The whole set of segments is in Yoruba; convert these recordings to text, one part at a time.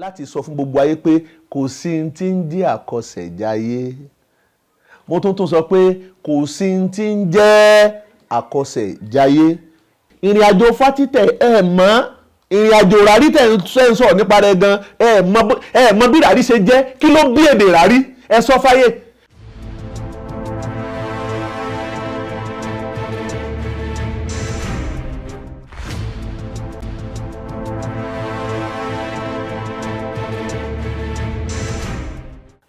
Láti sọ fún gbogbo ayé pé kò sí ní tí ń jẹ́ àkọsẹ̀jayé. Mo tún tún sọ pé kò sí ní tí ń jẹ́ àkọsẹ̀jayé. Ìrìn àjò fátítẹ̀ ẹ̀ mọ́, ìrìn àjò ìràrí tẹ̀ ń sọ̀rọ̀ nípa rẹ̀ gan, ẹ̀ mọ̀ bí ìràrí ṣe jẹ́. Kí ló bí èdè ìràrí? Ẹ sọ fáyé.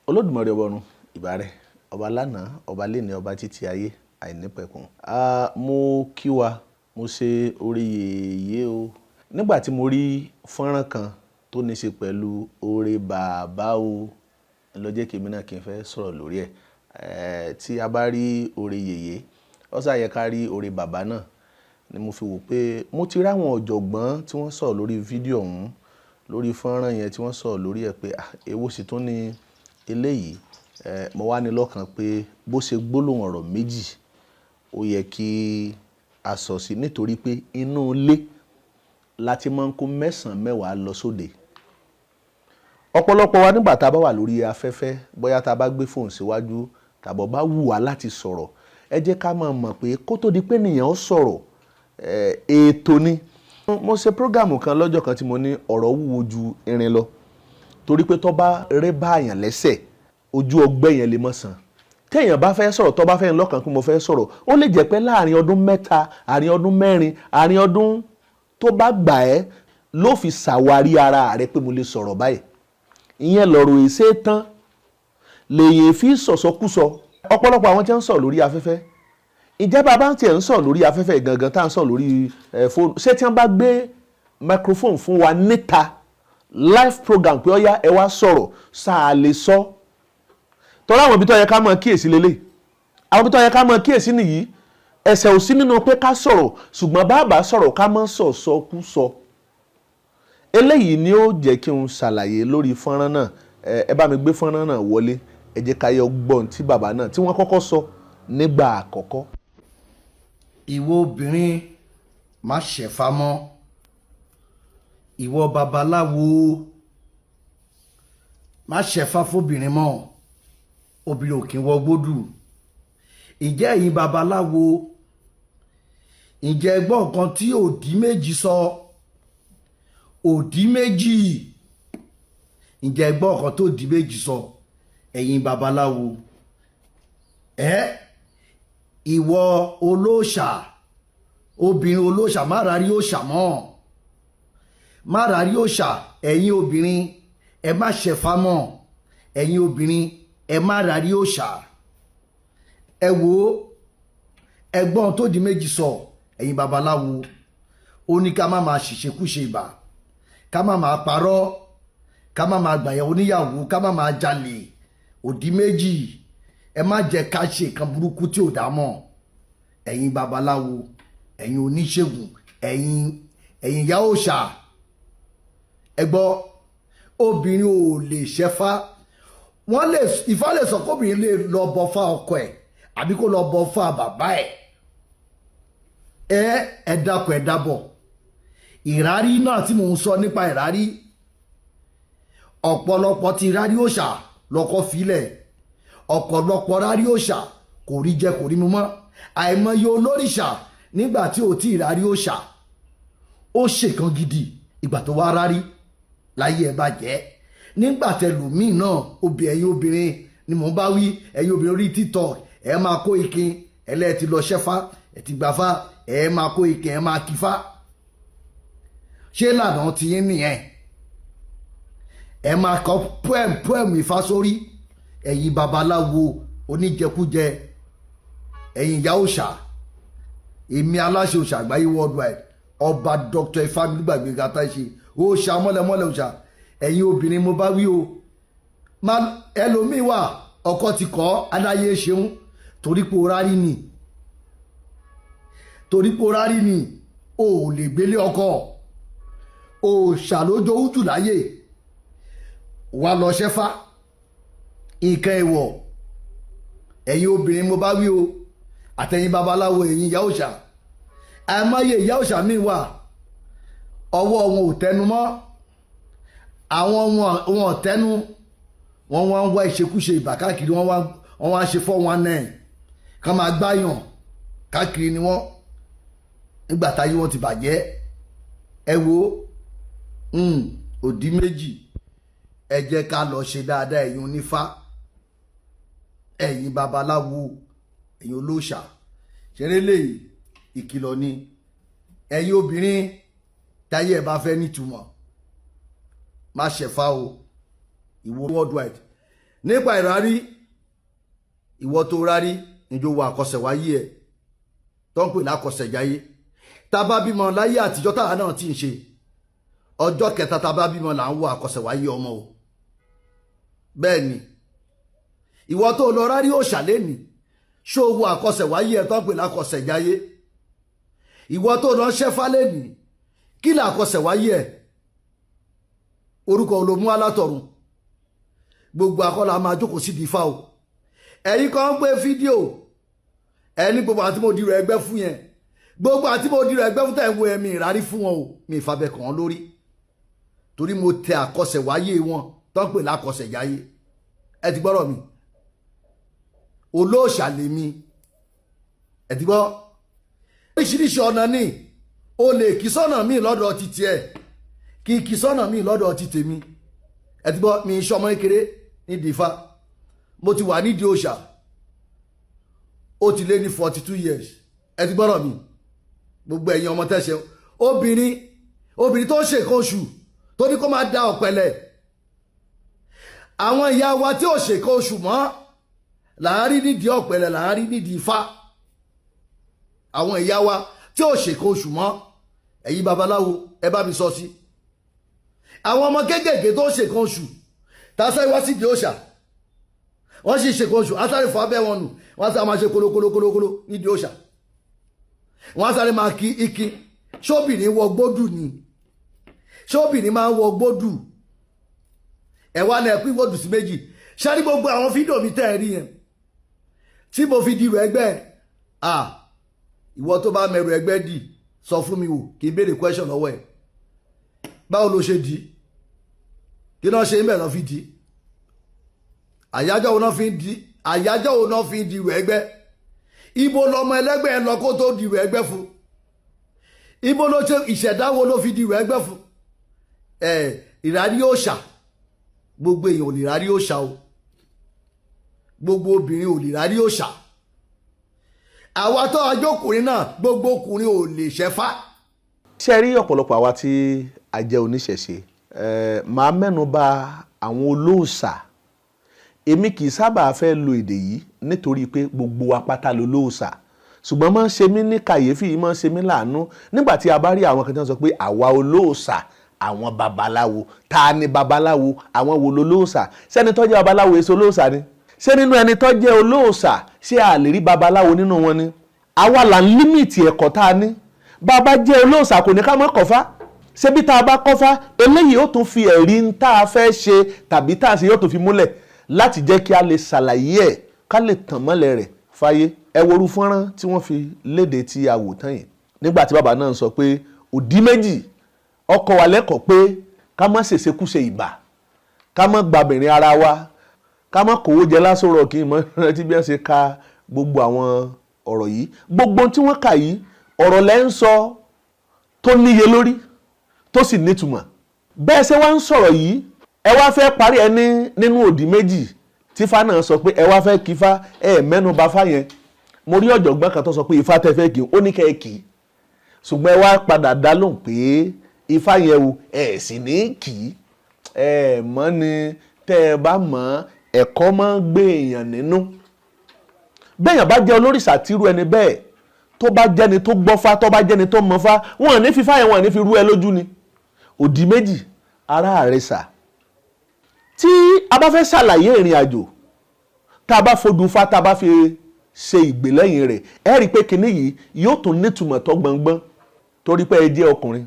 Olódùmarè ọba ọ̀run, ìbà rẹ̀, ọba lánàá, ọba léni, ọba títí ayé àìnípẹ̀kun. Mo kí wa, mo ṣe orí yèyé o. Nígbà tí mo rí fọ́nrán kan tó ní ṣe pẹ̀lú oore bàbá o, ló jẹ́ kí èmi náà kí n fẹ́ sọ̀rọ̀ lórí ẹ̀. Tí a bá rí oore yèyé, ó ṣà yẹ ká rí oore bàbá náà. Ni mo fi wò pé mo ti rí àwọn ọ̀jọ̀gbọ́n tí wọ́n sọ̀rọ̀ lórí fídíò ọ̀hún, lórí fọ́nrán yẹn tí wọ́n sọ̀rọ̀ lórí ẹ̀ pé èwo sì tún ni eléyìí. Mo wá ní lọ́kàn pé bó ṣe gbólóhùn ọ̀rọ̀ méjì ó yẹ kí a sọ sí, nítorí pé inú ilé la ti máa ń kó mẹ́sàn-án mẹ́wàá lọ sóde. Ọ̀pọ̀lọpọ̀ wa nígbà tá a bá wà lórí afẹ́fẹ́, bóyá tá a bá gbé fóònù síwájú tàbí bá wù wá láti sọ̀rọ̀, ẹ jẹ́ ká máa mọ̀ pé kó tó di pé ènìyàn ó sọ̀rọ̀, ètò ni. Mo ṣe prógráàmù kan lọ́jọ́ kan tí mo ní ọ̀rọ̀ wúwo ju irin lọ, torí pé tó bá rẹ́ bá àyàn lẹ́sẹ̀, ojú ọgbẹ́ yẹn lè mọ̀ sàn. Téèyàn bá fẹ́ sọ̀rọ̀, tó bá fẹ́ lọ́kàn pé mo fẹ́ sọ̀rọ̀, ó lè jẹ́ pé láàrin ọdún mẹ́ta, àárín ọdún mẹ́rin, àárín ọdún tó bá gbà ẹ́ ló fi ṣàwárí ara rẹ pé mo lè sọ̀rọ̀ báyìí. Ìyẹn lọ̀rọ̀ èsè tán lèyìn fi sọ̀sọ́kúsọ. Ọ̀pọ̀lọpọ̀ àwọn tí wọ́n ń sọ̀rọ̀ lórí afẹ́fẹ́, ìjẹ́ bàbá tiẹ̀ ń sọ̀rọ̀ lórí afẹ́fẹ́ gangan tá à ń sọ̀rọ̀ lórí fóònù, ṣé tí wọ́n bá gbé microphone fún wa níta live program pé ọ̀yá ẹ wá sọ̀rọ̀, sáà lè sọ? Tọ́lá àwọn ibi tó yẹ ká máa kíyèsí lélẹ̀, àwọn ibi tó yẹ ká máa kíyèsí nìyí. Ẹ̀ṣẹ̀ ò sí nínú pé ká sọ̀rọ̀, ṣùgbọ́n bàbá sọ̀rọ̀ ká má sọ̀sọ́kúsọ. Eléyìí ni ó jẹ́ kí n ṣàlàyé lórí fọ́nrán náà. Ẹ bá mi gbé fọ́nrán náà wọlé, ẹ jẹ́ ká yọ gbọ́n tí bàbá náà tí wọ́n kọ́kọ́ sọ nígbà àkọ́kọ́. Ìwọ obìnrin, má ṣẹ̀fà mọ́. Ìwọ babaláwo, má ṣẹ̀fà fóbìnrin mọ́. Obìnrin ò kí ń wọ gbódù. Ǹjẹ́ ẹ̀yin babaláwo, ǹjẹ́ gbọ́ nǹkan tí òdì méjì sọ? Òdì méjì, ǹjẹ́ gbọ́ nǹkan tó òdì méjì sọ? Ẹ̀yin babaláwo, ẹ ìwọ olóòṣà, obìnrin olóòṣà, má rárí òòṣà mọ́, má rárí òòṣà. Ẹ̀yin obìnrin, ẹ má ṣẹ̀fà mọ́. Ẹ̀yin obìnrin, ẹ má rárí òòṣà. Ẹ wo ẹgbọ́n tó di méjì sọ. Ẹ̀yin babaláwo, ó ní ká má máa ṣìṣekúṣe ìbà, ká má máa parọ́, ká má máa gbàyàwó níyàwó, ká má máa jalè. Òdì méjì, ẹ má jẹ́ ká ṣe nǹkan burúkú tí ò dá mọ́. Ẹ̀yin babaláwo, ẹ̀yin oníṣègùn, ẹ̀yin ìyá òòṣà, ẹ gbọ́, obìnrin ò lè ṣẹ́fá. Wọ́n lè Ifá lè sọ kóbìnrin lè lọ bọ fá ọkọ ẹ̀ àbí kó lọ bọ fá bàbá ẹ̀. Ẹ dákun, ẹ dábọ̀. Ìrárí náà tí mò ń sọ nípa ìrárí, ọ̀pọ̀lọpọ̀ ti rárí òòṣà lọ́kọ́ filẹ̀. Ọ̀pọ̀lọpọ̀ rárí òòṣà kò rí jẹ, kò rí mu mọ́. Àìmọye olórìṣà nígbà tí ò tí ì rárí òòṣà, ó ṣèkan gidi. Ìgbà tó wá rárí láyé ẹ bàjẹ́. Nígbà tẹlòmíì náà, obì ẹ̀yin obìnrin ni mò ń bá wí. Ẹ̀yin obìnrin orí TikTok, ẹ máa kó ikin ẹlẹ́ẹ̀ ti lọ ṣẹ́fá, ẹ ti gbàfá, ẹ máa kó ikin, ẹ máa kífá. Ṣé lànà ti yín nìyẹn? Ẹ máa kọ poem poem Ifá sórí. Ẹ̀yin babaláwo oníjẹkújẹ, ẹ̀yin ìyá òòṣà, èmi aláṣẹ òòṣà àgbáyé worldwide, ọba Dr. Ifámilúgbàgbé gata ṣe òòṣà mọ́lẹ̀mọ́lẹ̀ òòṣà. Ẹ̀yin obìnrin mo bá wí o. Ẹlòmíì wà, ọkọ ti kọ́ adáyé ṣeun torí pé o rárí ni, torí pé o rárí ni, o ò lè gbélé ọkọ. Òòṣà ló jowú jù láyè. Wà lọ ṣẹ́fá nǹkan ìwọ̀. Ẹ̀yin obìnrin mo bá wí o, àtẹ̀yin babaláwo, ẹ̀yin ìyá òòṣà. Àìmọye ìyá òòṣà míì wà, ọwọ́ wọn ò tẹnu mọ́. Àwọn wọn tẹnu wọn wá ń wá ìṣekúṣe ìbà káàkiri. Wọ́n wá ṣe 419 kán máa gbáyàn káàkiri ni wọ́n nígbà táyé wọn ti bàjẹ́. Ẹ wo òdì méjì. Ẹ jẹ́ ká lọ ṣe dáadáa. Ẹ̀yin onífá, ẹ̀yin babaláwo, ẹ̀yin olóòṣà, ṣeré lè ìkìlọ̀ ni. Ẹ̀yin obìnrin táyé ẹ̀ bá fẹ́ nítumọ̀, má ṣẹ̀fá o. Ìwọ worldwide nípa ìrárí, ìwọ tó rárí níjó wo àkọsẹ̀wáyé ẹ̀ tó ń pè lákọsẹ̀jáyé. Tá a bá bímọ láyé àtijọ́, táwa náà ti ń ṣe, ọjọ́ kẹta tá a bá bímọ là ń wo àkọsẹ̀wáyé ọmọ o. Bẹ́ẹ̀ ni ìwọ tó lọ rárí òòṣà lẹ́nìí, ṣó wo àkọsẹ̀wáyé ẹ̀ tó ń pè lákọsẹ̀jáyé? Ìwọ tó lọ ṣẹ́fá lẹ́nìí, kí là àkọsẹ̀wáyé ẹ̀? Orúkọ olómú alátọ̀run. Gbogbo akọ́là máa jókòó síbi ifá o. Ẹ̀yin kan ń gbé fídíò ẹni gbogbo àti mo dirò ẹgbẹ́ fún yẹn, gbogbo àti mo dirò ẹgbẹ́ fún tẹ̀ ń wo ẹ̀mí ìrárí fún wọn o. Mi ìfabẹ kàn án lórí torí mo tẹ àkọsẹ̀wáyé wọn tó ń pè lákọsẹ̀jáyé. Ẹ ti gbọ́rọ̀ mi, olóòṣà lèmi. Ẹ ti gbọ́ oríṣiríṣi ọ̀nà ni o lè kí sọ́nà míì lọ́dọ̀ ti tiẹ̀, kí kí sọ́nà míì lọ́dọ̀ ti tèmi. Ẹ ti gbọ́ mi, iṣẹ́ ọmọ kékeré nídìí ifá. Mo ti wà nídìí òòṣà, ó ti lé ní 42 years. Ẹ ti gbọ́rọ̀ mi. Gbogbo ẹ̀yin ọmọ tẹ́ṣẹ̀, obìnrin, obìnrin tó ń ṣe nǹkan oṣù tó ní kó máa da ọ̀pẹ̀lẹ̀, àwọn ìyá wa tí ò ṣe nǹkan oṣù mọ́ làárí nídìí ọ̀pẹ̀lẹ̀, làárí nídìí ifá. Àwọn ìyá wa tí ò ṣe nǹkan oṣù mọ́, ẹ̀yin babaláwo, ẹ bá mi sọ sí. Àwọn ọmọ kéékèèké tó ṣe nǹkan oṣù tásáré wá sídìí òòṣà, wọ́n sì ṣe nǹkan oṣù, asáré fọ abẹ́ wọn nù, wọ́n sáré máa ṣe kólókólókóló nídìí òòṣà, wọ́n sáré máa kí iki. Ṣóbìnrin wọ gbódù ni? Ṣóbìnrin máa ń wọ gbódù? Ẹ wá náà pín gbódù sí méjì. Ṣáà ní gbogbo àwọn fídíò mi tẹ́ ẹ rí yẹn tí mo fi dirò ẹgbẹ́ à, ìwọ tó bá mẹrù ẹgbẹ́ dì, sọ fún mi wò kí n béèrè question lọ́wọ́ ẹ̀. Báwo ló ṣe dì? Kí náà ṣe ń bẹ̀ náà fi dì? Àyájọ́ wo náà fi ń di? Àyájọ́ wo náà fi ń dirò ẹgbẹ́? Ibo lọmọ ẹlẹ́gbẹ́ ẹ lọ kó tó dirò ẹgbẹ́ fún? Ibo ló ṣe? Ìṣẹ̀dá wo ló fi dirò ẹgbẹ́ fún ẹ? Ìrárí òòṣà, gbogbo èèyàn ò lè rárí òòṣà o. Gbogbo obìnrin ò lè rárí òòṣà. Àwa tó ajókùnrin náà, gbogbo ọkùnrin ò lè ṣẹ́fá. Ṣe rí ọ̀pọ̀lọpọ̀ àwa tí a jẹ́ oníṣẹ̀ṣe, màá mẹ́nu bà àwọn olóòṣà. Èmi kì í sábà fẹ́ lo èdè yìí nítorí pé gbogbo wa pátá ló lóòṣà, ṣùgbọ́n máa ń ṣe mí ní kàyéfì, máa ń ṣe mí láàánú nígbà tí a bá rí àwọn kan tí wọ́n sọ pé àwa olóòṣà, àwọn babaláwo. Ta ni babaláwo? Àwọn wo lolóòṣà? Sẹ́ni tó jẹ́ babaláwo èso olóòṣà ni? Ṣé nínú ẹni tó jẹ́ olóòṣà, ṣé a lè rí babaláwo nínú wọn ni? Àwa là ń limit ẹ̀kọ́ tá a ní. Bàbá jẹ́ olóòṣà kò ní ká mọ́ kọ́fá. Ṣebí tá a bá kọ́fá eléyìí, ó tún fi ẹ̀rí ń tá a fẹ́ ṣe tàbí tá a ṣe, yóò tún fi múlẹ̀ láti jẹ́ kí a lè ṣàlàyé ẹ̀, ká lè tàn mọ́lẹ̀ rẹ̀ fáyé. Ẹ worú fọ́nrán tí wọ́n fi léde tí a wò tán yìí, nígbà tí bàbá náà sọ pé òdì méjì ọkọ wa lẹ́kọ̀ọ́ pé ká má ṣèṣekúṣe ìbà, ká má gbàbìnrin ara wa, ká má kówó jẹ lásòrò. Kí n mọ rántí bí wọ́n ṣe ka gbogbo àwọn ọ̀rọ̀ yìí. Gbogbo tí wọ́n kà yìí, ọ̀rọ̀ lẹ́ ń sọ tó níye lórí, tó sì nítumọ̀. Bẹ́ẹ̀ ṣe wá ń sọ̀rọ̀ yìí, ẹ wá fẹ́ parí ẹ ní nínú òdì méjì tífá náà sọ pé ẹ wá fẹ́ kífá, ẹ mẹ́nu bà fá yẹn. Mo rí ọ̀jọ̀gbọ́n kan tó sọ pé ifá tẹ́ fẹ́ kí, ó ní kẹ́ ẹ kì í, ṣùgbọ́n ẹ wá padà dá lóhùn pé ifá yẹn o, ẹ sì ní kì í. Ẹ mọ̀ ni, tẹ́ ẹ bá mọ̀, ẹ̀kọ́ máa ń gbé èèyàn nínú. Bẹ́ẹ̀yàn bá jẹ́ olórìṣà, tírú ẹni bẹ́ẹ̀ tó bá jẹ́ni tó gbọ́fá, tó bá jẹ́ni tó mọ̀fá, wọn ò ní fífá yẹn, wọn ò ní fi rú ẹ lójú ni. Òdì méjì ará àrẹsà, tí a bá fẹ́ ṣàlàyé ìrìn àjò, tá a bá fojú fá, tá a bá fi ṣe ìgbélẹ́yìn rẹ̀, ẹ rí i pé kinní yìí yóò tún nítumọ̀ tó gbọ̀ngbọ́n. Torí pé ẹ jẹ́ ọkùnrin,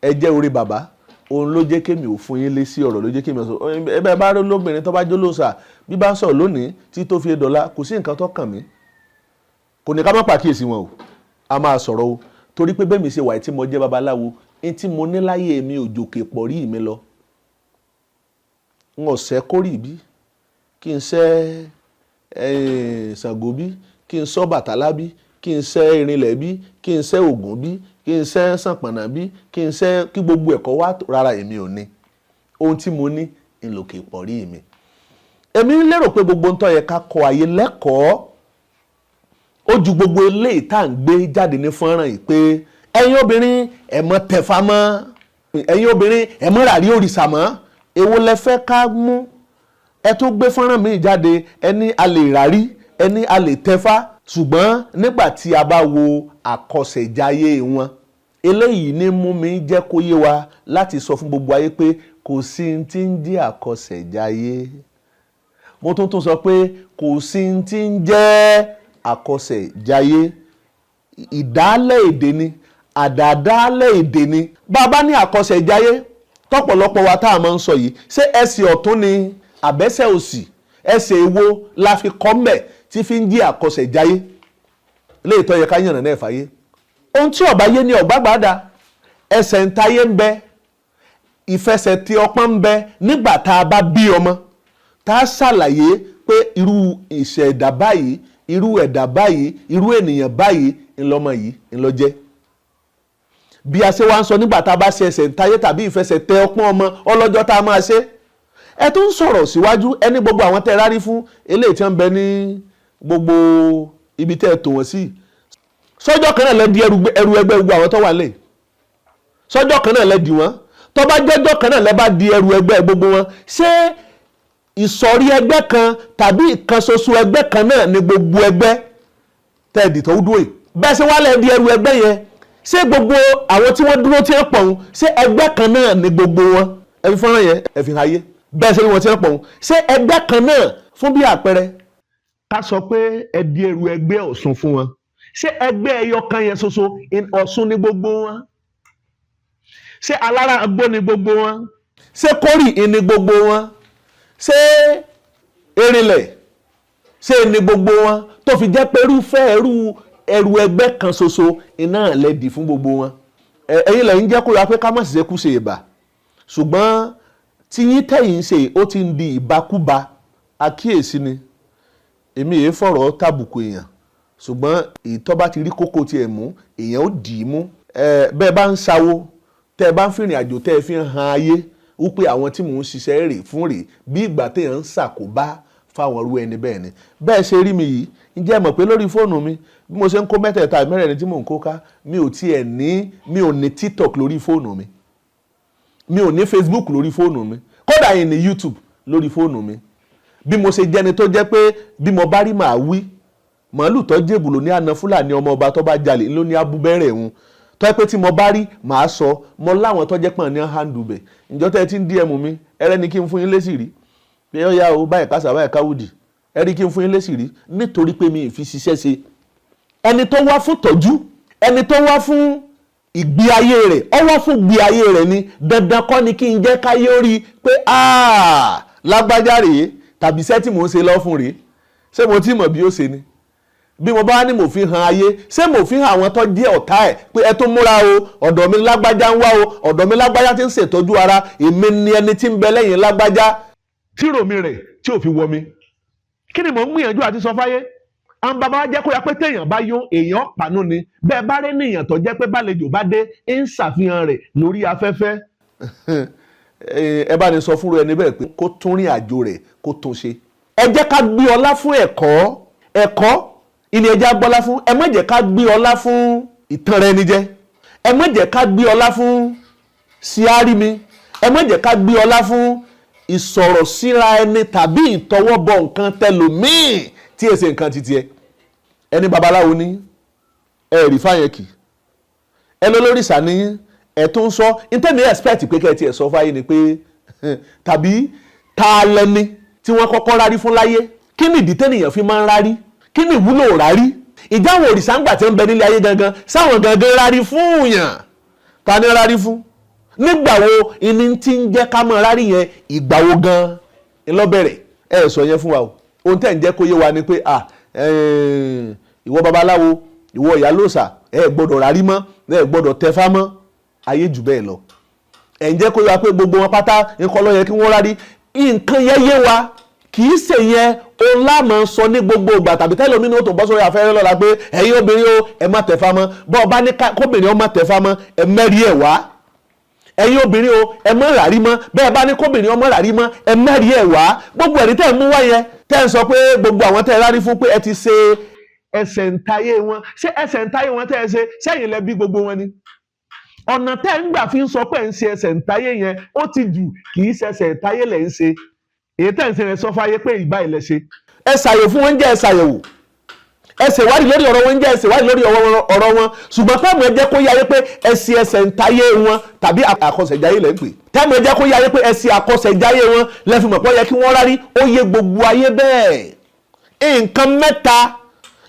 ẹ jẹ́ orí bàbá, òun ló jẹ́ kémi ò fún yín lé sí ọ̀rọ̀, ló jẹ́ kémi sọ. Ẹ bẹ́ẹ̀ bá rí lóbìnrin tó bá jó lóòsà, bí bá ń sọ̀rọ̀ lónìí tí tó fi dọ̀la, kò sí nǹkan tó kàn mí. Kò ní ká má pàkíyèsí wọn o, a máa sọ̀rọ̀ o. Torí pé bẹ́ẹ̀ mi ṣe wà tí mo jẹ́ babaláwo, ní tí mo ní láyé mi ò jòkè pọ̀ rí mi lọ. N ò sẹ́ kórì bí, kí n sẹ́ Ṣàngó bí, kí n sọ́ Bàtálá bí, kí n sẹ́ Erinlẹ̀ bí, kí n sẹ́ Ògún bí, kí n sẹ́ Ṣànpọ̀nná bí, kí n sẹ́ kí gbogbo ẹ̀kọ́ wá. Rárá, èmi ò ní. Ohun tí mo ní ńlòkè pọ̀rí mi. Èmi ń lérò pé gbogbo ń tó yẹ ká kọ́ ayé lẹ́kọ̀ọ́ ó ju gbogbo eléyìí tá à ń gbé jáde ní fọ́nrán yìí pé ẹ̀yin obìnrin, ẹ̀ mọ́ tẹ̀fá mọ́, ẹ̀yin obìnrin, ẹ̀ mọ́ ràrí òrìṣà mọ́. Èwo lẹ fẹ́ ká mú? Ẹ tó gbé fọ́nrán míì jáde, ẹni a lè rárí, ẹni a lè tẹ̀fá, ṣùgbọ́n nígbà tí a bá wo àkọsẹ̀jayé wọn, eléyìí ní mú mi jẹ́ kó yé wa láti sọ fún gbogbo ayé pé kò sí tí ń jẹ́ àkọsẹ̀jayé. Mo tún tún sọ pé kò sí tí ń jẹ́ àkọsẹ̀jayé. Ìdálẹ̀ èdè ni, àdàdálẹ̀ èdè ni. Bàbá ní àkọsẹ̀jayé tọ́pọ̀lọpọ̀ wa tá a máa ń sọ yìí, ṣé ẹsẹ̀ ọ̀tún ni àbẹ́sẹ̀ òsì? Ẹsẹ̀ èwo la fi kọ́ mbẹ̀ tí fi ń jẹ́ àkọsẹ̀jayé? Léyìí tó yẹ ká yànnà náà fàyè. Ohun tí ọba yé ni ọ̀gbágbádá. Ẹsẹ̀ ń tayé ń bẹ, ìfẹsẹ̀ tí ọpọ́n ń bẹ. Nígbà tá a bá bí ọmọ, tá a ṣàlàyé pé irú ìṣẹ̀dá báyìí, irú ẹ̀dá báyìí, irú ènìyàn báyìí ńlọmọ yìí ńlọjẹ́. Bí a ṣe wá ń sọ, nígbà tá a bá ṣe ẹsẹ̀ ń tayé tàbí ìfẹsẹ̀ tẹ ọpọ́n ọmọ, ọlọ́jọ́ tá a máa ṣe. Ẹ tún sọ̀rọ̀ síwájú, ẹni gbogbo àwọn tẹ́ rárí fún eléyìí tí wọ́n ń bẹ ní gbogbo ibi tẹ́ ẹ tò wọ́n sí, sọ́jọ́ kan náà lẹ́ di ẹrù ẹgbẹ́ gbogbo àwọn tó wà lẹ̀? Sọ́jọ́ kan náà lẹ́ di wọ́n? Tó bá jẹ́jọ́ kan náà lẹ́ bá di ẹrù ẹgbẹ́ gbogbo wọn, ṣé ìsọ̀rí ẹgbẹ́ kan tàbí ìkan ṣoṣo ẹgbẹ́ kan náà ni gbogbo ẹgbẹ́ tẹ́ ẹ dì tó dúró yìí? Bẹ́ẹ̀ ṣe wá lẹ́ di ẹrù ẹgbẹ́ yẹn, ṣé gbogbo àwọn tí wọ́n dúró tí wọ́n pọ̀ ń, ṣé ẹgbẹ́ kan náà ni gbogbo wọn? Ẹ fi fọ́nrán yẹn, ẹ fi hàn ayé. Bẹ́ẹ̀ ṣe ni wọ́n ti ń pọ̀ ń, ṣé ẹgbẹ́ kan náà? Fún bí àpẹẹrẹ, ká sọ pé ẹ di ẹrù ẹgbẹ́ Ọ̀ṣun fún wọn, ṣé ẹgbẹ́ ẹyọ kan yẹn ṣoṣo Ọ̀ṣun ni gbogbo wọn? Ṣé alára agbó ni gbogbo wọn? Ṣé kórì ni gbogbo wọn? Ṣé erinlẹ̀ ṣé ni gbogbo wọn, tó fi jẹ́ pé irúfẹ́ ẹrù ẹgbẹ́ kan ṣoṣo iná lẹ́dì fún gbogbo wọn? Ẹ̀yin lẹ́yìn jẹ́ kó yà pé ká má ṣiṣẹ́ kú ṣe ìbà, ṣùgbọ́n tí yín tẹ̀yìn ṣe, ó ti ń di ìbákúba. Àkíyèsí ni. Èmi èé fọ̀rọ̀ tàbùkù èèyàn, ṣùgbọ́n ìtọ́ bá ti rí kókó tiẹ̀ mú, èèyàn ó dì í mú. Bẹ́ẹ̀ bá ń ṣawo, tẹ́ ẹ bá ń fìrìn àjò, tẹ́ ẹ fi ń han ayé wípé àwọn tí mò ń ṣiṣẹ́ rè fún rè, bí ìgbà téèyàn ń ṣàkóbá fáwọn irú ẹni bẹ́ẹ̀ ni. Bẹ́ẹ̀ ṣe rí mi yìí, ǹjẹ́ ẹ mọ̀ pé lórí fóònù mi, bí mo ṣe ń kó mẹ́tẹ̀ẹ̀ta mẹ́rẹ̀ẹ̀rin tí mò ń kó ká, mi ò tiẹ̀ ní, mi ò ní TikTok lórí fóònù mi, mi ò ní Facebook lórí fóònù mi, kódà yìí ní YouTube lórí fóònù mi. Bí mo ṣe jẹ́ni tó jẹ́ pé bí mo bá rí màá wí, màálù tó jèbù ló ní àna Fúlàní, ọmọ ọba tó bá jalè ló ní abúbẹ́rẹ̀ òun, tó yẹ pé tí mo bá rí màá sọ. Mo láwọn tó jẹ́ pọ̀n ní handle bẹ̀. Ǹjọ́ tẹ́ ẹ ti ń DM mi, ẹrẹ́ ni kí n fún yín lésì rí pé ó yá o, báyìí kásá, báyìí káwùdì, ẹ rí kí n fún yín lésì rí, nítorí pé mi ì fi ṣiṣẹ́ ṣe. Ẹni tó wá fún tọ́jú, ẹni tó wá fún ìgbé ayé rẹ̀, ó wá fún ìgbé ayé rẹ̀ ni. Dandan kọ́ ni kí n jẹ́ káyé ó rí pé lágbájá rèé, tàbí iṣẹ́ tí mò ń ṣe lọ́ fún rèé. Ṣé mo ti mọ̀ bí ó ṣe ni? Bí mo bá ní mo fi hàn ayé, ṣé mo fi hàn àwọn tó jẹ́ ọ̀tá ẹ̀ pé ẹ tó múra o, ọ̀dọ̀ mi lágbájá ń wá o, ọ̀dọ̀ mi lágbájá ti ń ṣètọ́jú ara, èmi ni ẹni tí ń bẹ lẹ́yìn lágbájá? Tí ròmi rẹ̀ tí ò fi wọ mi, kí ni mò ń gbìyànjú àti sọ fáyé? Àwọn bàbá wa jẹ́ kó ya pé téèyàn bá yó, èèyàn pàánù ni. Bẹ́ẹ̀ bá rí nìyàn tó jẹ́ pé bálejò bá dé, ń ṣàfihàn rẹ̀ lórí afẹ́fẹ́, ẹ bá ní sọ fúnra ẹni bẹ́ẹ̀ pé kó tún rìn àjò rẹ̀, kó tún ṣe. Ẹ jẹ́ ká gbé ọlá fún ẹ̀kọ́. Ẹ̀kọ́ ìní ẹ jẹ́ á gbọ́lá fún. Ẹ má jẹ́ ká gbé ọlá fún ìtanra ẹni jẹ, ẹ má jẹ́ ká gbé ọlá fún síárì mi, ẹ má jẹ́ ká gbé ọlá fún ìsọ̀rọ̀ síra ẹni tàbí ìtọwọ́bọ nǹkan tẹlòmíì tí èsè nǹkan titi ẹ. Ẹni babaláwo ní ẹ rí fáyẹn kì ẹ lọ lórí ìsàní, ẹ tó ń sọ ntẹ́mi expect pé kẹ́ ẹ tiẹ̀ sọ fáyé ni pé tàbí ta lẹni tí wọ́n kọ́kọ́ rárí fún láyé? Kí ni ìdí tẹ́nìyàn fi máa ń rárí? Kí ni ìwúlò rárí? Ìjáwọ̀ òrìṣà ń gbà tí ń bẹ nílé ayé gangan, sáwọn gangan rárí fún yàn? Ta ni rárí fún? Nígbà wo ìní tí ń jẹ́ ká mọ̀ rárí yẹn? Ìgbà wo gan ńlọ́bẹ̀rẹ̀? Ẹ sọ yẹn fún wa o. Ohun tẹ́ ń jẹ́ kó yé wa ni pé ìwọ babaláwo, ìwọ ìyálòsà, ẹ gbọ́dọ̀ rárí mọ́, ẹ gbọ́dọ̀ tẹfá mọ́. Ayé jù bẹ́ẹ̀ lọ. Ẹ̀ ń jẹ́ kó yé wa pé gbogbo wọn pátá nǹkan ló yẹ kí wọ́n rárí. Nǹkan yẹn yé wa, kì í ṣe yẹn òun láàmú sọ ní gbogbo ìgbà tàbí tẹ́lẹ̀ omi ní ó tó bọ́ sórí afẹ́rẹ́ lọ́la pé ẹ̀yin obìnrin o, ẹ má tẹ̀fá mọ́. Bọ́ ọ bá ní kóbìnrin ó má tẹ̀fá mọ́, ẹ mẹ́rí ẹ̀ wá. Ẹ̀yin obìnrin o, ẹ má ràrí mọ́. Bẹ́ẹ̀ bá ní kóbìnrin ó má ràrí mọ́, ẹ mẹ́rí ẹ̀ wá. Gbogbo ẹ̀rí tẹ́ ẹ mú wá yẹn, tẹ́ ẹ sọ pé gbogbo àwọn tẹ́ ẹ rárí fún pé ẹ ti ṣe ẹsẹ̀ ntayé wọn, ṣé ẹsẹ̀ ntayé wọn tẹ́ ẹ ṣe sẹ́yìn lẹ bí gbogbo wọn ni? Ọ̀nà tẹ́ ń gbà fi ń sọ pé ẹ̀ ń ṣe ẹsẹ̀ ntayé yẹn ó ti jù, kì í ṣe ẹsẹ̀ ntayé lẹ̀ ń ṣe. Èyí tẹ́ ń ṣe rẹ̀ sọ fáyé pé ìgbà ilẹ̀ ṣe. Ẹ ṣàyẹ̀wò fún wọn jẹ́ ẹ ṣàyẹ̀wò, ẹ ṣèwádìí lórí ọ̀rọ̀ wọn jẹ́ ẹ ṣèwádìí lórí ọ̀rọ̀ wọn. Ṣùgbọ́n tẹ́ẹ̀mù ẹ jẹ́ kó yáyé pé ẹ ṣe ẹsẹ̀ ntayé wọn tàbí àkọsẹ̀jáyé lẹ́ ń pè. Tẹ́ẹ̀mù ẹ jẹ́ kó yáyé pé ẹ ṣe àkọsẹ̀jáyé wọn lẹ́fìmọ̀ pé ó yẹ kí wọ́n rárí, ó yẹ gbogbo ayé bẹ́ẹ̀. Nǹkan mẹ́ta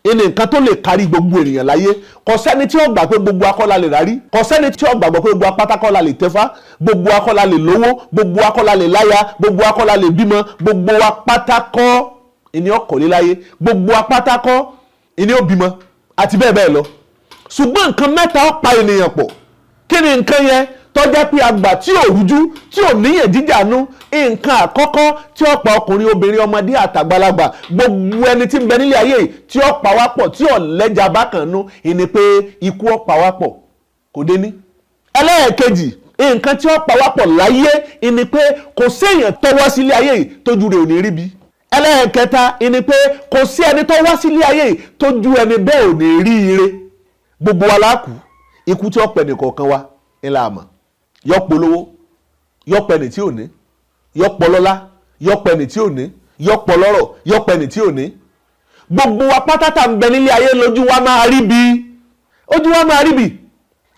ní nǹkan tó lè kárí gbogbo ènìyàn láyé. Kò sẹ́ni tí ó gbà pé gbogbo akọ́la lè rárí, kò sẹ́ni tí ó gbàgbọ́ pé gbogbo apátákọ́la lè tẹ́fá, gbogbo akọ́la lè lówó, gbogbo akọ́la lè láya, gbogbo akọ́la lè bímọ, gbogbo apátákọ́ ìní ọkọ̀lé láyé, gbogbo apátákọ́ ìní ó bímọ àti bẹ́ẹ̀ bẹ́ẹ̀ lọ. Ṣùgbọ́n nǹkan mẹ́ta ó pa ènìyàn pọ̀. Kí ni nǹkan yẹn tó jẹ́ pé àgbà tí ò rújú tí ò níyàn jíjà nú? Nǹkan àkọ́kọ́ tí ó pa ọkùnrin, obìnrin, ọmọdé àtàgbàlagbà, gbogbo ẹni tí ń bẹ nílé ayé tí ó pa wá pọ̀ tí ò lẹ́jà bákan nú ìní pé ikú ó pa wá pọ̀, kò dé ní. Ẹlẹ́ẹ̀kejì, nǹkan tí ó pa wá pọ̀ láyé ìní pé kò séèyàn tó wá sílé ayé yìí tójú rẹ̀ ò ní rí bí. Ẹlẹ́ẹ̀kẹta ìní pé kò sí ẹni tó wá sílé ayé yìí tójú ẹni bẹ́ẹ̀ ò ní rí ire. Gbogbo wa la kú, ikú tí ó pẹ̀ nìkọ̀ọ̀kan wa ńlá àmọ́ yọ polówó, yọ pẹni tí ò ní, yọ pọlọ́lá, yọ pẹni tí ò ní, yọ pọlọ́rọ̀, yọ pẹni tí ò ní. Gbogbo wa pátátà ń bẹ nílé ayé lójú wa máa rí bí, ojú wa máa rí bí.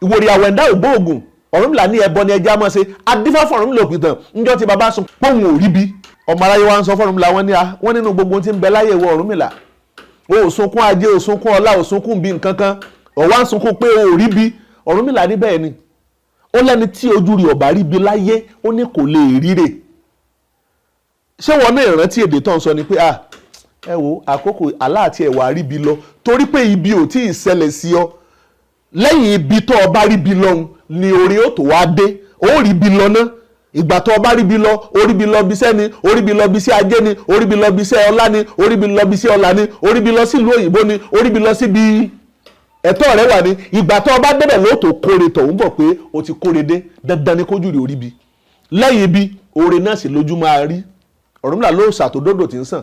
Ìwòrì àwẹ̀dá ògbóògùn Ọ̀rúnmìlà ní ẹbọ ni ẹja máa ṣe. Adífá fún Ọ̀rúnmìlà òpìtàn níjọ́ tí bàbá sùn pọ́ùn ò rí bí. Ọmọ aráyé wa ń sọ fún Ọ̀rúnmìlà, wọ́n ní a wọ́n nínú gbogbo tí ń bẹ láyé ìwọ Ọ̀rúnmìlà, o ò sunkún ajé, o sunkún ọlá, o sunkún bí nǹkan kan, ọ̀wá ń sunkún pé o ò rí bí. Ọ̀rúnmìlà ní bẹ́ẹ̀ ni, ó lẹ́ni tí ojú rí ọ̀bà rí bí láyé, ó ní kò lè ríre. Ṣé wọn náà ìrántí èdè tó ń sọ ni pé ah ẹ wo àkókò aláàtì ẹ̀wà rí bí lọ, torí pé ibi ò tí ì ṣẹlẹ̀ sí ọ. Lẹ́yìn ibi tó o bá rí bí lọ́hùn ni orí ó tó wá dé, ó rí bí lọ náà. Ìgbà tó o bá rí bí lọ, ó rí bí lọ bí iṣẹ́ ni, ó rí bí lọ bí iṣẹ́ ajé ni, ó rí bí lọ bí iṣẹ́ ọlá ni, ó rí bí lọ bí iṣẹ́ ọlá ni, ó rí bí lọ sílùú òyìnbó ni, ó rí bí lọ síbi ẹ̀tọ́ rẹ wà ní. Ìgbà tó o bá débẹ̀ lóòótọ́ kóre tọ̀hún bọ̀ pé o ti kóre dé, dandan ni kójú rè orí bi. Lẹ́yìn ibi oore náà sì lójú máa rí. Ọ̀rúnmìlà ló ṣàtòdòdò tí ń sàn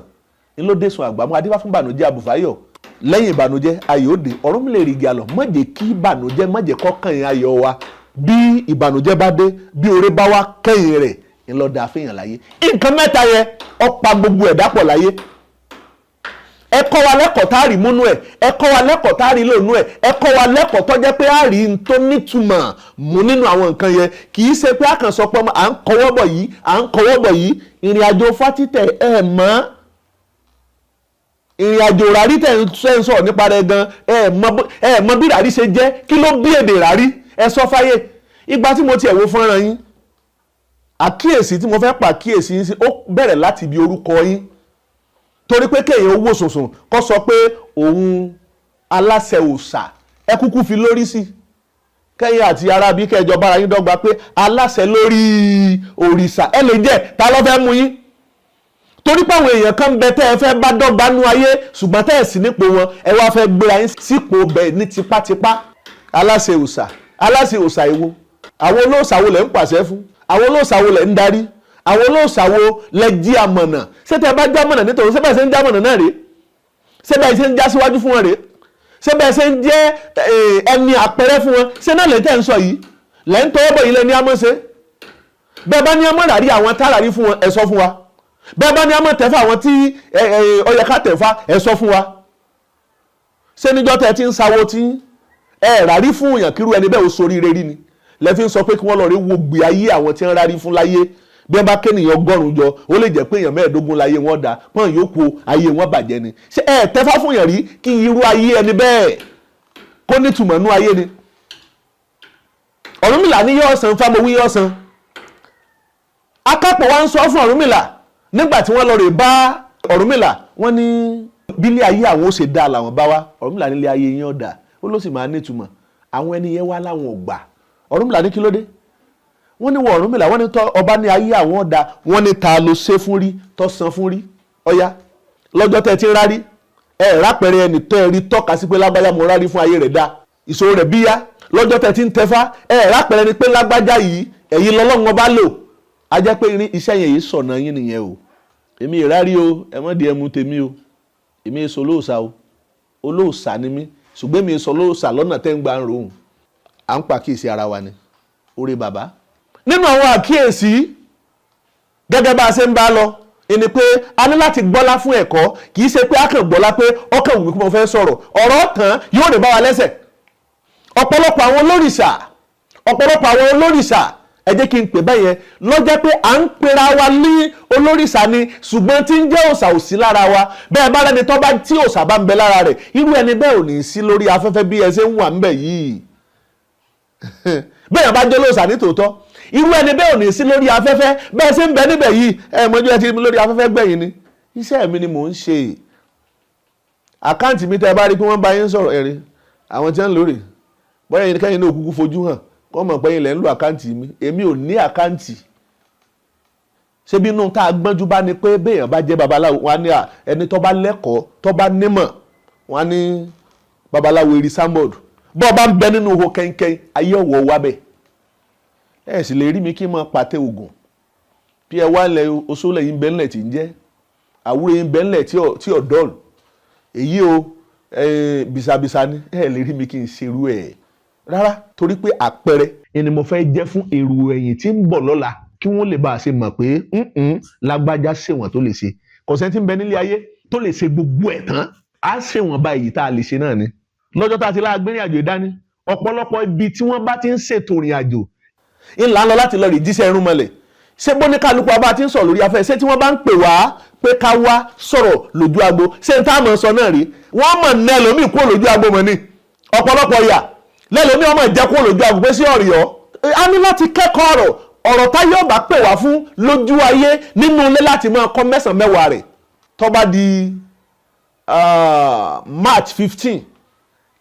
ń ló dé sun àgbàmú adífá fún ìbànújẹ́ àbùfáyọ̀. Lẹ́yìn ìbànújẹ́ ayọ̀ òde. Ọ̀rúnmìlà èrìgì àlọ́, má jẹ́ kí ìbànújẹ́ má jẹ́ kọ́kàn yẹn ayọ̀ wa. Bí ìbànújẹ́ bá dé, bí oore bá wá kẹ́yìn rẹ̀ ńlọ́dà àfihàn láyé. Nǹkan mẹ́ta yẹn ó pa gbogbo ẹ̀dá pọ̀ láyé. Ẹ kọ́ wa lẹ́kọ̀ọ́ tá a rí múnú ẹ̀, ẹ kọ́ wa lẹ́kọ̀ọ́ tá a rí lónú ẹ̀, ẹ kọ́ wa lẹ́kọ̀ọ́ tó jẹ́ pé a rí n tó nítumọ̀ mú nínú àwọn nǹkan yẹn. Kì í ṣe pé a kàn sọ pé à ń kọwọ́ bọ̀ yìí, à ń kọwọ́ bọ̀ yìí. Ìrìn àjò fátítẹ̀ ẹ mọ̀, ìrìn àjò rárí tẹ̀ ń sọ̀rọ̀ nípa rẹ̀ gan, ẹ mọ̀ bí rárí ṣe jẹ́, kí ló bí èdè rárí, ẹ sọ fáyé. Ìgbà tí mo tiẹ̀ wo fọ́nrán yín, àkíyèsí tí mo fẹ́ pàkíyèsí yín sí, ó bẹ̀rẹ̀ láti ibi orúkọ yín. Torí pé kéèyàn owó sùnsùn kó sọ pé òun aláṣẹ òòṣà, ẹ kúkú fi lórí sí kẹ́yìn àti arábí kẹjọ bára yín dọ́gba pé aláṣẹ lórí òrìṣà ẹ lè jẹ́, ta ló fẹ́ mú yín? Torí pé àwọn èèyàn kan ń bẹ tẹ́ ẹ fẹ́ bá dọ́gba nú ayé, ṣùgbọ́n tẹ́ ẹ sì nípò wọn, ẹ wá fẹ́ gbéra yín sípò bẹ́ẹ̀ ní tipátipá. Aláṣẹ òòṣà, aláṣẹ òòṣà èwo? Àwọn olóòṣà wo lẹ̀ ń pàṣẹ fún? Àwọn olóòṣà wo lẹ̀ ń darí? Àwọn olóòṣà wo lẹ jí amọ̀nà? Ṣé tẹ́ bá jámọ̀nà nítorí ṣé bẹ́ẹ̀ ṣe ń jámọ̀nà náà rèé? Ṣé bẹ́ẹ̀ ṣe ń já síwájú fún wọn rèé? Ṣé bẹ́ẹ̀ ṣe ń jẹ́ ẹni àpẹẹrẹ fún wọn? Ṣé náà lè tẹ́ ń sọ yìí lẹ́ ń tọwọ́ bọ̀ yìí lẹ́ ní amọ̀ ṣe? Bẹ́ẹ̀ bá ní amọ̀ ràrí àwọn tá ràrí fún wọn, ẹ sọ fún wa. Bẹ́ẹ̀ bá ní amọ̀ tẹ̀fà àwọn tí ó yẹ ká tẹ̀fà, ẹ sọ fún wa. Ṣé níjọ́ tẹ́ ti ń sawó tí ẹ ràrí fún èèyàn kírú ẹni bẹ́ẹ̀ ó soríire rí ni lẹ́ fi ń sọ pé kí wọ́n lọ rí wo gbé ayé àwọn tí ń rárí fún láyé? Bí wọ́n bá kéèyàn 100 jọ, ó lè jẹ́ pé èèyàn 15 láyé wọn dá, pọ́n yòókù ayé wọn bàjẹ́ ni. Ṣé ẹ tẹ́fá fún yàn rí kí irú ayé ẹni bẹ́ẹ̀ kó nítumọ̀ nú ayé ni? Ọ̀rúnmìlà ní yóò san fámowí yóò san. Akápò wa ń sọ fún Ọ̀rúnmìlà nígbà tí wọ́n lọ rè bá Ọ̀rúnmìlà, wọ́n ní bílé ayé àwọn ó ṣe dáa làwọn bá wá. Ọ̀rúnmìlà nílé ayé yín ọ̀dà, ó ló sì máa nítumọ̀. Àwọn ẹni yẹn wá láwọn ò gbà. Ọ̀rúnmìlà ní kí ló dé? Wọ́n ní wọ Ọ̀rúnmìlà, wọ́n ní tọ́ ọba ní ayé àwọn ọ̀dà, wọ́n ní ta ló ṣe fún rí tọ́ san fún rí. Ọ̀ya lọ́jọ́ tẹ́ ti ń rárí ẹ rápẹ̀rẹ̀ ẹni tẹ́ ẹ rí tọ́ka sí pé lágbájá mo rárí fún, ayé rẹ̀ dá, ìṣòro rẹ̀ bíyá. Lọ́jọ́ tẹ́ ti ń tẹfá, ẹ rápẹ̀rẹ̀ ni pé lágbájá yìí ẹ̀yin lọ́lọ́run ọba lò. A jẹ́ pé iṣẹ́ yẹn yìí sọ̀nà yín nìyẹn o. Èmi ìrárí o, ẹ mọ́ di ẹmu tèmi o. Èmi èso olóòṣà o, olóòṣà ni mí, ṣùgbọ́n èmi èso olóòṣà lọ́nà tẹ́ ń gbà ń rohùn. À ń pàkíyèsí ara wa ni orí bàbá. Nínú àwọn àkíyèsí gẹ́gẹ́ bá a ṣe ń bá lọ ni pé a ní láti gbọ́lá fún ẹ̀kọ́. Kì í ṣe pé a kàn gbọ́lá pé ọkàn wù mí kí mo fẹ́ sọ̀rọ̀, ọ̀rọ̀ tán yóò rè bá wa lẹ́sẹ̀. Ọ̀pọ̀lọpọ̀ àwọn olórìṣà, ọ̀pọ̀lọpọ̀ àwọn olórìṣà, ẹ jẹ́ kí n pè bẹ́ẹ̀ yẹn, lọ́jọ́ pé à ń pera wa ní olórìṣà ni, ṣùgbọ́n tí ń jẹ́ òòṣà ò sí lára wa. Bẹ́ẹ̀ bá rẹni tó bá tí òòṣà bá ń bẹ lára rẹ̀, irú ẹni bẹ́ẹ̀ ò ní sí lórí afẹ́fẹ́ bí ẹ ṣe ń wà ń bẹ̀ yìí. Bẹ́ẹ̀ bá jẹ́ olóòṣà ní tòótọ́, irú ẹni bẹ́ẹ̀ ò ní sí lórí afẹ́fẹ́ bẹ́ẹ̀ ṣe ń bẹ níbẹ̀ yìí. Ẹ mọ́jú ẹ ti lórí afẹ́fẹ́ gbẹ̀yìn ni. Iṣẹ́ mi ni mò ń ṣe. Àkáǹtì mi tẹ́ ẹ bá rí pé wọ́n bá yín sọ̀rọ̀ ẹ̀rín àwọn tí wọ́n ń lórí bóyá yín kẹ́yìn náà kúkú fojú hàn kọ́ mọ̀ pé yín lẹ́ ń lo àkáǹtì mi. Èmi ò ní àkáǹtì. Ṣé bí inú tá a gbọ́njú bá ní pé béèyàn bá jẹ́ babaláwo, wọn á ní ẹni tó bá lẹ́kọ̀ọ́, tó bá nímọ̀, wọn á ní babaláwo eri sámbọ̀dù. Bọ́ ọ bá ń bẹ nínú ihò kẹ́ńkẹ́ń ayé ọ̀wọ́ wa bẹ́ẹ̀. Ẹ sì lè rí mi kí n máa pàtẹ ògùn bí ẹ wá lẹ oṣoolẹ yìí ń bẹ ńlẹ̀ tí ń jẹ́ àwúrẹ́ yìí ń bẹ ńlẹ̀ tí ò dọ́ọ̀lù èyí o, bisabisa ni. Ẹ lè rí mi kí n ṣerú ẹ̀ rárá, torí pé àpẹẹrẹ ni mo fẹ́ jẹ́ fún èrò ẹ̀yìn tí ń bọ̀ lọ́la, kí wọ́n lè bá a ṣe mọ̀ pé lágbájá ṣèwọ̀n tó lè ṣe. Kọ̀sẹ́ tí ń bẹ nílé ayé tó lè ṣe gbogbo ẹ̀ tán, á ṣèwọ̀n bá èyí tá a lè ṣe náà ni. Lọ́jọ́ tá a ti láàgbé ìrìn àjò ìdání, ọ̀pọ̀lọpọ̀ ibi tí wọ́n bá ti ń ṣètò ìrìn àjò ńlá lọ láti lọ rí jíṣẹ́ irun mọ́lẹ̀. Ṣé bó ní kálukú abá ti ń sọ̀rọ̀ lórí afẹ́, ṣé tí wọ́n bá ń pè wá pé ká wá sọ̀rọ̀ lójú agbo, ṣé n táwọn sọ náà rí? Wọ́n mọ̀ ní ẹlòmíì kúrò lójú agbo mọ̀ ni. Ọ̀pọ̀lọpọ̀ yà lẹ́lòmíì ọmọ ìjẹ́ kúrò lójú agbo pé sí ọ̀rìọ́. A ní láti kẹ́kọ̀ọ́ ọ̀rọ̀, ọ̀rọ̀ táyé ọ̀bá pè wá fún lójú ayé nínú ilé láti máa kọ́ mẹ́sàn-án mẹ́wàá rẹ̀. Tó bá di March 15,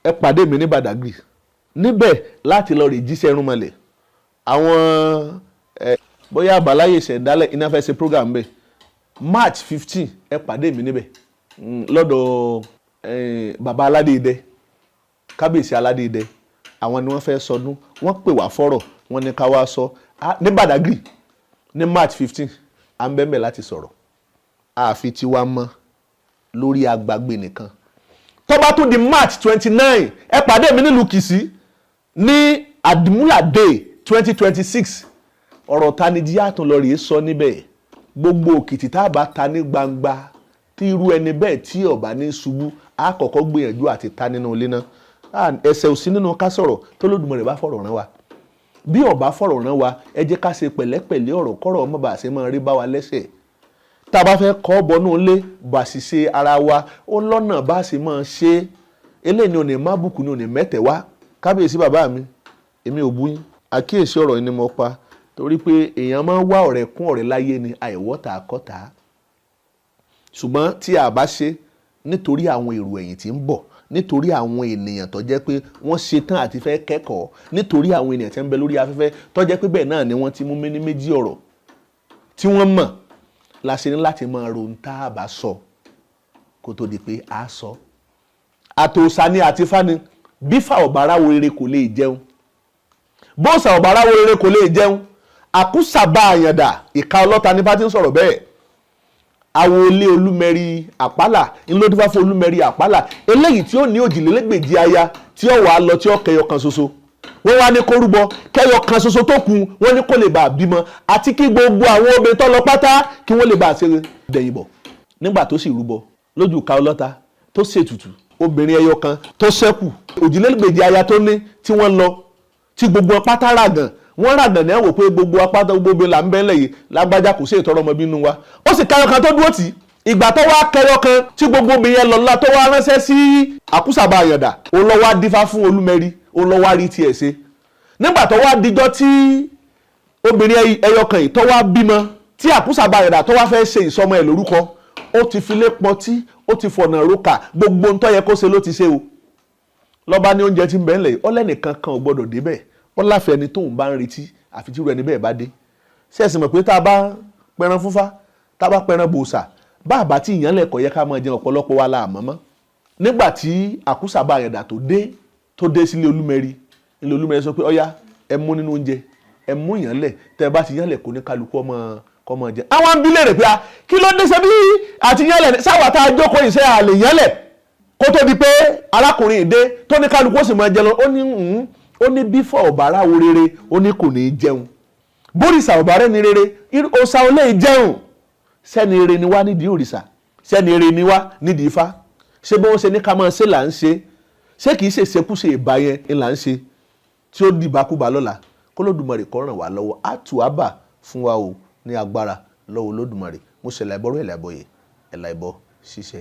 ẹ pàdé mi ní Badagry níbẹ̀ láti lọ rí jíṣẹ́ irun mọ́lẹ̀. Àwọn bóyá àbáláyé ìṣẹ̀dálẹ̀ iná fẹ́ ṣe program bẹ́ẹ̀. March 15, ẹ pàdé mi níbẹ̀ lọ́dọ̀ bàbá aládé idẹ, kábíyèsí aládé idẹ. Àwọn ni wọ́n fẹ́ sọdún, wọ́n pè wá fọ́rọ̀, wọ́n ní ká wá sọ ní Badagry ní March 15. À ń bẹ́ẹ̀ láti sọ̀rọ̀ àfi tiwa mọ́ lórí agbágbé nìkan. Tó bá tún di March 29, ẹ pàdé mi nílùú Kìsì ní Àdìmúlà Day 2026. Ọ̀rọ̀ tanijí àtún lọ rèé sọ níbẹ̀. Gbogbo òkìtì tá a bá ta ní gbangba tí irú ẹni bẹ́ẹ̀ tí ó bá ní ṣubú, á kọ́kọ́ gbìyànjú àti ta nínú ilé náà. Ẹsẹ̀ ò sí nínú ká sọ̀rọ̀ tó Olódùmarè bá fọ̀rọ̀ rán wa. Bí ó bá fọ̀rọ̀ rán wa, ẹ jẹ́ ká ṣe pẹ̀lẹ́pẹ̀lẹ́ ọ̀rọ̀ kọ́rọ̀ ọmọ bá ṣe máa rí bá wa lẹ́sẹ̀. Tá a bá fẹ́ kọ́ bọnú ilé bá sì ṣe ara wa ó lọ́nà bá ṣe máa ṣe eléyìí ni ò ní má bùkún ni ò ní mẹ́tẹ̀ wá. Kábíyèsí bàbá mi, èmi ò bú yín. Àkíyèsí ọ̀rọ̀ yìí ni mo pa, torí pé èèyàn máa ń wá ọ̀rẹ́ kún ọ̀rẹ́ láyé ni, àìwọ́ta kọ́ta. Ṣùgbọ́n tí a bá ṣe nítorí àwọn èrò ẹ̀yìn tí ń bọ̀, nítorí àwọn ènìyàn tó jẹ́ pé wọ́n ṣe tán àti fẹ́ kẹ́kọ̀ọ́, nítorí àwọn ènìyàn tí ń bẹ lórí afẹ́fẹ́ tó jẹ́ pé bẹ́ẹ̀ náà ni wọ́n ti mú méní méjì ọ̀rọ̀ tí wọ́n mọ̀, la ṣe ní láti máa ro ohun tá a bá sọ kó tó di pé a sọ. Àtòsà ni àti fani, bífà ọ̀bàrà wo rere kò lè jẹun, bóòsà ọ̀bàrà wo rere kò lè jẹun. Àkúsàbà àyàndà ìka ọlọ́ta ní bá ti ń sọ̀rọ̀ bẹ́ẹ̀. Àwọlé olúmẹ̀rí àpálà ńlọdúnfà fún olúmẹ̀rí àpálà eléyìí tí ó ní òjìlélẹ́gbèjì aya tí ó wàá lọ tí ó kẹyọ kan ṣoṣo. Wọ́n wá ní kó rúbọ kẹyọ kan ṣoṣo tó kù, wọ́n ní kó lè bá a bímọ àti kí gbogbo àwọn obìnrin tó lọ pátá kí wọ́n lè bá a ṣe dẹ̀yìn bọ̀. Nígbà tó sì rúbọ lójú ìka ọlọ́ta tó ṣètùtù, obìnrin ẹyọ kan tó ṣẹ́kù, òjìlélẹ́gbèjì aya tó ní tí wọ́n lọ tí gbogbo pátá ràgàn, wọ́n ràgàn ní ẹ̀wò pé gbogbo apáta gbogbo obìnrin là ń bẹ́ńlẹ̀ yìí, lágbájá kò sí ìtọ́rọ ọmọ bínú wa. Ó sì kẹyọ kan tó dúró tì í. Ìgbà tó wá kẹyọ kan tí gbogbo obìnrin yẹn lọ́la tó wá ránṣẹ́ sí àkúsàbà àyàndà, òun ló wá dífá fún olúmẹrí, òun ló wá rí tiẹ̀ ṣe. Nígbà tó wá dijọ́ tí obìnrin ẹyọ kan yìí tó wá bímọ, tí àkúsàbà àyàndà tó wá fẹ́ ṣe ìsọmọ ẹ̀ lórúkọ, ó ti filé pọtí, ó ti fọ̀nà roka, gbogbo ń tó yẹ kó ṣe ló ti ṣe o. Lọ́ba ní oúnjẹ tí ń bẹ ńlẹ̀ yìí, ọlẹ́nìkan kan ò gbọ́dọ̀ débẹ̀, ó láfẹ́ ẹni tóun bá ń retí Àfi tí irú ẹni bẹ́ẹ̀ bá dé. Ṣé ẹ sì mọ̀ pé tá a bá pẹran fúnfá, tá a bá pẹran bòòṣà, bá a bá tí ìyànlẹ̀ kọ̀ yẹ ká máa jẹun, ọ̀pọ̀lọpọ̀ wa la àmọ́ mọ́. Nígbà tí àkúsàbà àyàndà tó dé sílé Olúmẹ̀rí, ilé Olúmẹ̀rí sọ pé, "Ọ̀yá, ẹ mú nínú oúnjẹ, ẹ mú ìyànlẹ̀, tẹ ẹ bá ti yànlẹ̀, kò ní kálukú ọmọ kọ́ mọ́ jẹ." Àwọn ń bi léèrè pé, a kí ló dé? Ṣe bí àti yànlẹ̀ sáwà tá a jókòó yìí, ṣe àlè yànlẹ̀ kó tó di pé arákùnrin ìdé tó ní kálukú ó sì máa jẹ lọ? Ó ní ó ní bífọ̀ ọ̀bàrà wo rere, ó ní kò ní í jẹun. Bórìṣà ọ̀bàrà ní rere, òòṣà ò lè jẹun. Sẹ́ni rere ni wá nídìí òrìṣà, sẹ́ni rere ni wá nídìí Ifá. Ṣé bí wọ́n ṣe ní ká máa ṣe là ń ṣe? Ṣé kìí ṣe ṣekúṣe ìbá yẹn ni là ń ṣe tí ó dìbàkúbà lọ́la? K'Olódùmarè kó ràn wá lọ́wọ́. Á tù á bà fún wa o ní agbára lọ́wọ́ Olódùmarè. Mo ṣẹlẹ̀ ìbọrú, ẹ̀là ìbọyè, ẹ̀là ìbọ ṣíṣe.